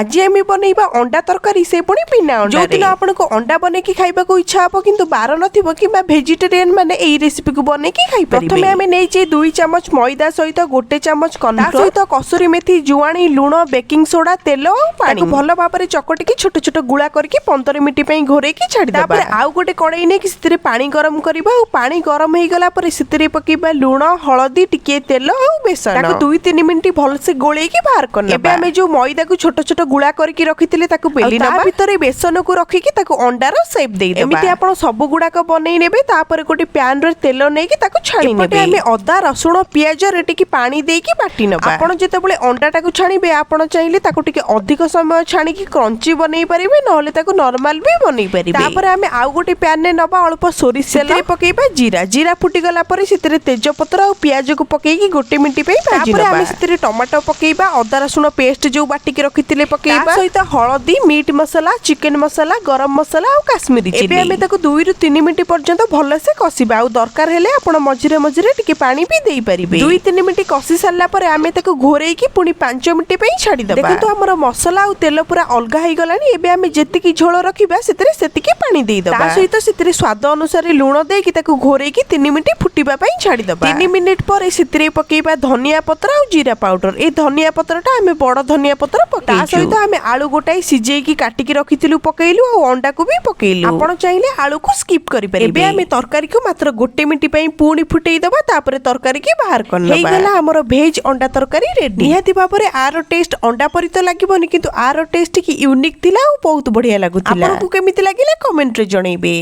ଆଜି ଆମେ ବନେଇବା ଅଣ୍ଡା ତରକାରୀ, ସେ ପୁଣି ବିନା ଅଣ୍ଡା। ଯୋଉଦିନ ଆପଣଙ୍କୁ ଅଣ୍ଡା ବନେଇକି ଖାଇବାକୁ ଇଚ୍ଛା ହବ କିନ୍ତୁ ବାର ନଥିବ କିମ୍ବା ଭେଜିଟେରିଆନ ମାନେ ଏଇ ରେସିପିକୁ ବନେଇକି ଖାଇପାରିବେ। ପ୍ରଥମେ ଆମେ ନେଇଛେ 2 ଚାମଚ ମଇଦା ସହିତ 1 ଚାମଚ କର୍ଣ୍ଣଫ୍ଲୋର ସହିତ କସୁରୀ ମେଥି, ଜୁଆଣି, ଲୁଣ, ବେକିଂ ସୋଡା, ତେଲ ଆଉ ପାଣି। ଭଲ ଭାବରେ ଚକଟିକି ଛୋଟ ଛୋଟ ଗୁଳା କରିକି 15 ମିନିଟ ପାଇଁ ଘୋରେଇକି ଛାଡ଼ିଦେବା। ତାପରେ ଆଉ ଗୋଟେ କଡ଼େଇ ନେଇକି ସେଥିରେ ପାଣି ଗରମ କରିବା ଆଉ ପାଣି ଗରମ ହେଇଗଲା ପରେ ସେଥିରେ ପକେଇବା ଲୁଣ, ହଳଦୀ, ଟିକେ ତେଲ ଆଉ ବେସନ। ତାକୁ 2-3 ମିନିଟ ଭଲସେ ଗୋଳେଇକି ବାହାର କରିନେବା। ଏବେ ଆମେ ଯୋଉ ମଇଦାକୁ ଛୋଟ ଛୋଟ ଗୁଳା କରିକି ରଖିଥିଲେ, ତାକୁ ବେଲି ନେବା। ଭିତରେ ବେସନକୁ ରଖିକି ତାକୁ ଅଣ୍ଡାର ସେପ୍ ଦେଇଦେବା। ଏମିତି ଆପଣ ସବୁ ଗୁଡାକ ବନେଇ ନେବେ। ତାପରେ ଗୋଟେ ପ୍ୟାନରେ ତେଲ ନେଇକି ତାକୁ ଛାଣି ନେବେ। ଆମେ ଅଦା, ରସୁଣ, ପିଆଜରେ ଟିକେ ପାଣି ଦେଇକି ବାଟି ନେବା। ଆପଣ ଯେତେବେଳେ ଅଣ୍ଡାଟାକୁ ଛାଣିବେ, ଆପଣ ଚାହିଁଲେ ତାକୁ ଟିକେ ଅଧିକ ସମୟ ଛାଣିକି କ୍ରଞ୍ଚି ବନେଇ ପାରିବେ, ନହେଲେ ତାକୁ ନର୍ମାଲ ବି ବନେଇ ପାରିବେ। ତାପରେ ଆମେ ଆଉ ଗୋଟେ ପ୍ୟାନରେ ନବା ଅଳ୍ପ ସୋରିଷ ତେଲ, ପକେଇବା ଜିରା। ଜିରା ଫୁଟିଗଲା ପରେ ସେଥିରେ ତେଜପତ୍ର ଆଉ ପିଆଜକୁ ପକେଇକି 1 ମିନିଟ ପାଇଁ ଭାଜି ନେବା। ଆମେ ସେଥିରେ ଟମାଟୋ ପକେଇବା, ଅଦା ରସୁଣ ପେଷ୍ଟ ଯୋଉ ବାଟିକି ରଖିଥିଲେ ପକେଇବା, ସହିତ ହଳଦୀ, ମିଟ୍ ମସଲା, ଚିକେନ ମସଲା, ଗରମ ମସଲା ଆଉ କାଶ୍ମୀରୀ ଚିଲି। ଏବେ ଆମେ ତାକୁ 2ରୁ 3 ମିନିଟ ପର୍ଯ୍ୟନ୍ତ ଭଲସେ କଷିବା ଆଉ ଦରକାର ହେଲେ ଆପଣ ମଝିରେ ମଝିରେ ଟିକେ ପାଣି ବି ଦେଇପାରିବେ। 2-3 ମିନିଟ କଷି ସାରିଲା ପରେ ଆମେ ତାକୁ ଘୋରେଇକି ପୁଣି 5 ମିନିଟ ପାଇଁ ଛାଡ଼ିଦେବା। ଦେଖନ୍ତୁ, ଆମର ମସଲା ଆଉ ତେଲ ପୁରା ଅଲଗା ହେଇଗଲାଣି। ଏବେ ଆମେ ଯେତିକି ଝୋଳ ରଖିବା, ସେଥିରେ ସେତିକି ପାଣି ଦେଇଦେବା। ତା ସହିତ ସେଥିରେ ସ୍ୱାଦ ଅନୁସାରେ ଲୁଣ ଦେଇକି ତାକୁ ଘୋରେଇକି 3 ମିନିଟ ଫୁଟିବା ପାଇଁ ଛାଡ଼ିଦେବା। 3 ମିନିଟ ପରେ ସେଥିରେ ପକେଇବା ଧନିଆ ପତ୍ର ଆଉ ଜିରା ପାଉଡର। ଏଇ ଧନିଆ ପତ୍ରଟା ଆମେ ବଡ ଧନିଆ ପତ୍ର ପକେଇଛୁ। ତା ସହିତ ଆମେ ଆଳୁ ଗୋଟାଏ ସିଝେଇକି କାଟିକି ରଖିଥିଲୁ ପକେଇଲୁ ଆଉ ଅଣ୍ଡାକୁ ବି ପକେଇଲୁ। ଆପଣ ଚାହିଁଲେ ଆଳୁକୁ ସ୍କିପ୍ କରିପାରିବେ। ଏବେ ଆମେ ତରକାରୀକୁ ମାତ୍ର 1 ମିନିଟ ପାଇଁ ପୁଣି ଫୁଟେଇ ଦେବା। ତାପରେ ତରକାରୀକି ବାହାର କରିନେବା। ହେଇଗଲା ଆମର ଭେଜ ଅଣ୍ଡା ତରକାରୀ ରେଡି। ନିହାତି ଭାବରେ ଆର ଟେଷ୍ଟ ଅଣ୍ଡା ପରି ତ ଲାଗିବନି, କିନ୍ତୁ ଆର ଟେଷ୍ଟ ଟିକେ ୟୁନିକ୍ ଥିଲା ଆଉ ବହୁତ ବଢିଆ ଲାଗୁଥିଲା। ଆପଣଙ୍କୁ କେମିତି ଲାଗିଲା, କମେଣ୍ଟରେ ଜଣେଇବେ।